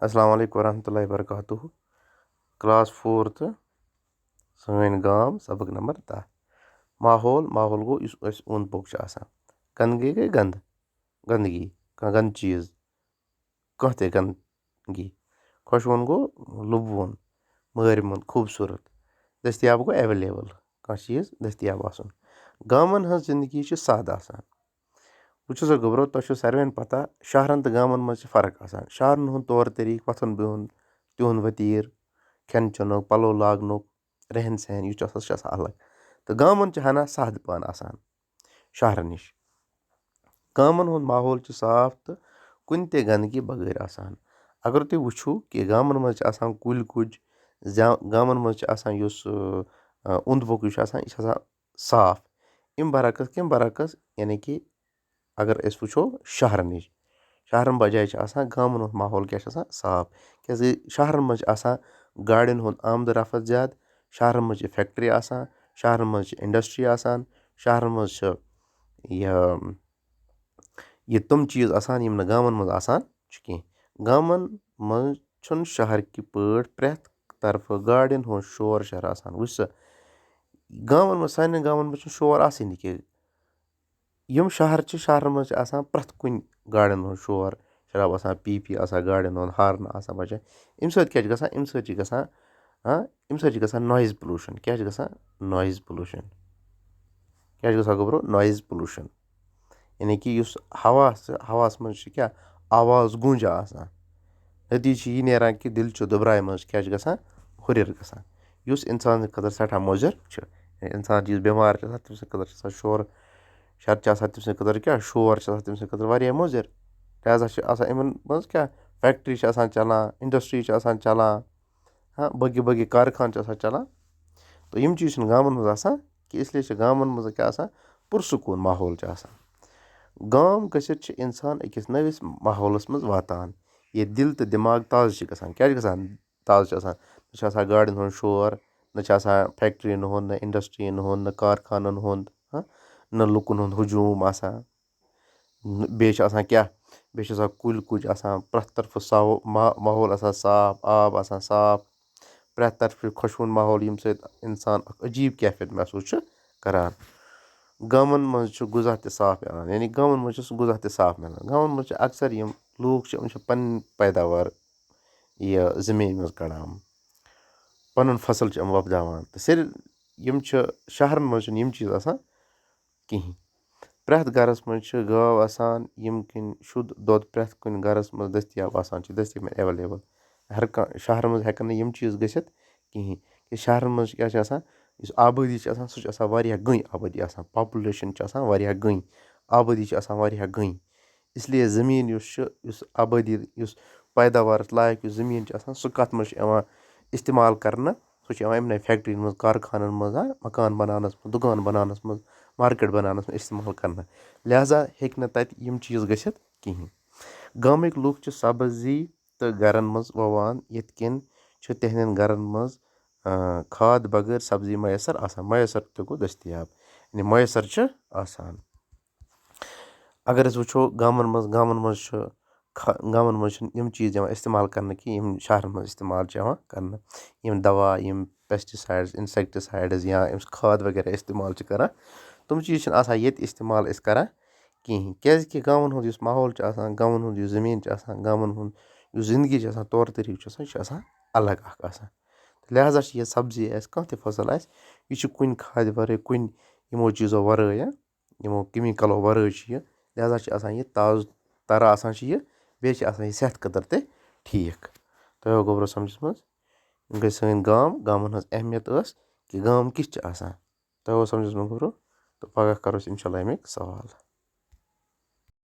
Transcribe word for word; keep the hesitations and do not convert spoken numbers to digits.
السلام علیکم ورحمۃ اللہ وبرکاتہ۔ کلاس فورتھ، سٲنۍ گام، سبق نمبر دَہ۔ ماحول، ماحول گوٚو یُس اَسہِ اوٚنٛد پوٚک چھُ آسان۔ گنٛدگی گٔے گنٛد، گنٛدگی، کانٛہہ گنٛدٕ چیٖز، کانٛہہ تہِ گنٛدگی۔ خۄشوُن گوٚو لُبوُن، مٲرۍ موٚنٛد، خوٗبصوٗرت۔ دٔستیاب گوٚو ایویلیبل، کانٛہہ چیٖز دٔستیاب آسُن۔ گامَن ہٕنٛز زِندگی چھِ سادٕ آسان۔ وٕچھِو سا گوٚبرو، تۄہہِ چھو ساروِیَن پَتہ، شہرَن تہٕ گامَن منٛز چھِ فرق آسان۔ شہرَن ہُنٛد طور طریٖقہٕ، وۄتھُن بِہُن، تِہُنٛد ؤتیٖر، کھٮ۪ن چٮ۪نُک، پَلو لاگنُک، رہن سہن، یہِ چھُ آسان، سُہ چھُ آسان الگ۔ تہٕ گامَن چھِ ہَنا سادٕ پَہَن آسان شہرَن نِش۔ گامَن ہُنٛد ماحول چھُ صاف تہٕ کُنہِ تہِ گنٛدگی بغٲر آسان۔ اگر تُہۍ وٕچھِو کہِ گامَن منٛز چھِ آسان کُلۍ کُج، زیا-، گامَن منٛز چھِ آسان یُس، اۭں، اوٚنٛد پوٚکُے چھُ آسان، یہِ چھُ آسان صاف۔ اَمہِ برعکس، کَمہِ برعکس؟ یعنی کہِ اگر أسۍ وٕچھو شہرَن نِش، شہرَن بجایہِ چھِ آسان گامَن ہُنٛد ماحول کیٛاہ چھُ آسان؟ صاف۔ کیٛازِ شہرَن منٛز چھِ آسان گاڑٮ۪ن ہُنٛد آمد و رفت زیادٕ، شہرَن منٛز چھِ فیکٹری آسان، شہرَن منٛز چھِ انڈسٹری آسان، شہرَن منٛز چھِ یہِ، یہِ تِم چیٖز آسان، یِم نہٕ گامَن منٛز آسان چھِ کینٛہہ۔ گامَن منٛز چھُنہٕ شہر کہِ پٲٹھۍ پرٛٮ۪تھ طرفہٕ گاڑٮ۪ن ہُنٛد شور شر آسان۔ وٕچھ سا، گامَن منٛز، سانٮ۪ن گامَن منٛز چھُنہٕ شور آسٲنی کینٛہہ۔ یِم شہر چھِ، شہرَن منٛز چھِ آسان پرٛٮ۪تھ کُنہِ گاڑٮ۪ن ہُنٛد شور شراب آسان، پی پی آسان، گاڑٮ۪ن ہُنٛد ہارن آسان بجان۔ اَمہِ سۭتۍ کیٛاہ چھِ گژھان؟ اَمہِ سۭتۍ چھِ گژھان، ہاں، اَمہِ سۭتۍ چھِ گژھان نویِز پولیوٗشن۔ کیٛاہ چھِ گژھان؟ Noise pollution. کیٛاہ چھِ گژھان گوٚبرو؟ Noise pollution. یعنی کہِ یُس ہوا چھُ، ہواہَس منٛز چھِ کیٛاہ؟ آواز گوٗنجان آسان۔ نٔتیٖجہٕ چھُ یہِ نیران کہِ دِل چھُ دُبراے منٛز کیٛاہ چھُ گژھان؟ ہُرٮ۪ر گژھان، یُس اِنسان سٕنٛدِ خٲطرٕ سٮ۪ٹھاہ مُضِر چھُ۔ یعنی اِنسان یُس بٮ۪مار چھُ آسان، تٔمۍ سٕنٛدِ خٲطرٕ چھُ آسان شور، شر چھُ آسان تٔمۍ سٕنٛدِ خٲطرٕ کیٛاہ؟ شور چھُ آسان تٔمۍ سٕنٛدِ خٲطرٕ واریاہ مُضِر۔ لہذا چھِ آسان یِمَن منٛز کیٛاہ؟ فیکٹری چھِ آسان چلان، انڈسٹری چھِ آسان چلان، ہاں، باقٕے باقٕے کارخان چھِ آسان چلان۔ تہٕ یِم چیٖز چھِنہٕ گامَن منٛز آسان کینٛہہ، اس لیے چھِ گامَن منٛز کیٛاہ آسان؟ پُرسکوٗن ماحول چھُ آسان۔ گام گٔژھِتھ چھِ اِنسان أکِس نٔوِس ماحولَس منٛز واتان، ییٚتہِ دِل تہٕ دٮ۪ماغ تازٕ چھِ گژھان۔ کیٛاہ چھِ گژھان؟ تازٕ چھِ آسان، نہ چھِ آسان گاڑٮ۪ن ہُنٛد شور، نہ چھِ آسان فیکٹرین ہُنٛد، نہ انڈسٹرین ہُنٛد، نہ کارخانن ہُنٛد، ہاں، نہ لُکن ہُنٛد ہجوٗم آسان۔ نہ، بیٚیہِ چھِ آسان کیٛاہ؟ بیٚیہِ چھِ آسان کُلۍ کُج آسان، پرٛٮ۪تھ طرفہٕ سا-، ما-، ماحول آسان صاف، آب آسان صاف، پرٛٮ۪تھ طرفہٕ چھُ خۄشوُن ماحول، ییٚمہِ سۭتۍ اِنسان اکھ عجیٖب کیفیت محسوٗس چھُ کران۔ گامَن منٛز چھُ غذا تہِ صاف مِلان، یعنی گامَن منٛز چھُ سُہ غذا تہِ صاف مِلان۔ گامَن منٛز چھِ اکثر یِم لوٗکھ چھِ، یِم چھِ پنٕنۍ پیداوار یہِ زٔمیٖن منٛز کڑان، پنُن فصل چھِ یِم وۄپداوان۔ تہٕ صرف یِم چھِ، شہرن منٛز چھِنہٕ یِم چیٖز آسان کِہیٖنۍ۔ پرٛٮ۪تھ گرس منٛز چھِ گٲو آسان، یِم کِنۍ شُد دۄد پرٛٮ۪تھ کُنہِ گرس منٛز دٔستیاب آسان چھِ، دٔستیاب ایویلیبل۔ ہر کانٛہہ، شہرن منٛز ہٮ۪کن نہٕ یِم چیٖز گٔژھِتھ کِہیٖنۍ۔ کہِ شہرن منٛز کیٛاہ چھِ آسان؟ یُس آبٲدی چھِ آسان، سُہ چھِ آسان واریاہ گٔنۍ آبٲدی آسان، پاپولیشن چھِ آسان واریاہ گٔنۍ، آبٲدی چھِ آسان واریاہ گٔنۍ۔ اس لیے زٔمیٖن یُس چھُ، یُس آبٲدی، یُس پیداوارَس لایق یُس زٔمیٖن چھُ آسان، سُہ کَتھ منٛز چھُ یِوان استعمال کرنہٕ؟ سُہ چھُ یِوان یِمنٕے فیکٹرین منٛز، کارخانن منٛز، ہاں، مکان بناونَس منٛز، دُکان بناونَس منٛز، مارکیٹ بناونَس منٛز استعمال کرنہٕ۔ لہذا ہیٚکہِ نہٕ تَتہِ یِم چیٖز گٔژھِتھ کِہیٖنۍ۔ گامٕکۍ لُکھ چھِ سبزی تہٕ گرن منٛز وَوان، یِتھ کٔنۍ چھُ تِہنٛدٮ۪ن گرن منٛز، آ، کھاد بغٲر سبزی میسر آسان، میسر تہِ گوٚو دٔستیاب، یعنی میسر چھِ آسان۔ اگر أسۍ وٕچھو گامَن منٛز، گامَن منٛز چھُ کھا-، گامَن منٛز چھِنہٕ یِم چیٖز یِوان استعمال کرنہٕ کینٛہہ، یِم شہرَن منٛز استعمال چھِ یِوان کرنہٕ۔ یِم دوا، یِم pesticides، insecticides یا یِم کھاد وغیرہ استعمال چھِ کران، تِم چیٖز چھِنہٕ آسان ییٚتہِ استعمال أسۍ کران کِہیٖنۍ۔ کیٛازِکہِ گامَن ہُنٛد یُس ماحول چھُ آسان، گامَن ہُنٛد یُس زٔمیٖن چھِ آسان، گامَن ہُنٛد یُس زِندگی چھِ آسان، طور طریٖقہٕ چھُ آسان، یہِ چھُ آسان الگ اَکھ آسان۔ لہذا چھِ یہِ سبزی آسہِ، کانٛہہ تہِ فصل آسہِ، یہِ چھُ کُنہِ کھادِ وَرٲے، کُنہِ یِمو چیٖزو وَرٲے، یا یِمو کیمیکلو وَرٲے چھِ یہِ۔ لہذا چھِ آسان یہِ تازٕ تَرٕ آسان چھِ یہِ، بیٚیہِ چھِ آسان یہِ صحتہٕ خٲطرٕ تہِ ٹھیٖک۔ تۄہہِ آو گوٚبرو سَمجھَس منٛز؟ یِم گٔے سٲنۍ گام، گامَن ہٕنٛز اہمیت ٲس کہِ گام کِتھ چھِ آسان۔ تۄہہِ آو سَمجھَس منٛز گوٚبرو؟ تہٕ پَگاہ کَرو أسۍ اِنشاء اللہ اَمِکۍ سوال۔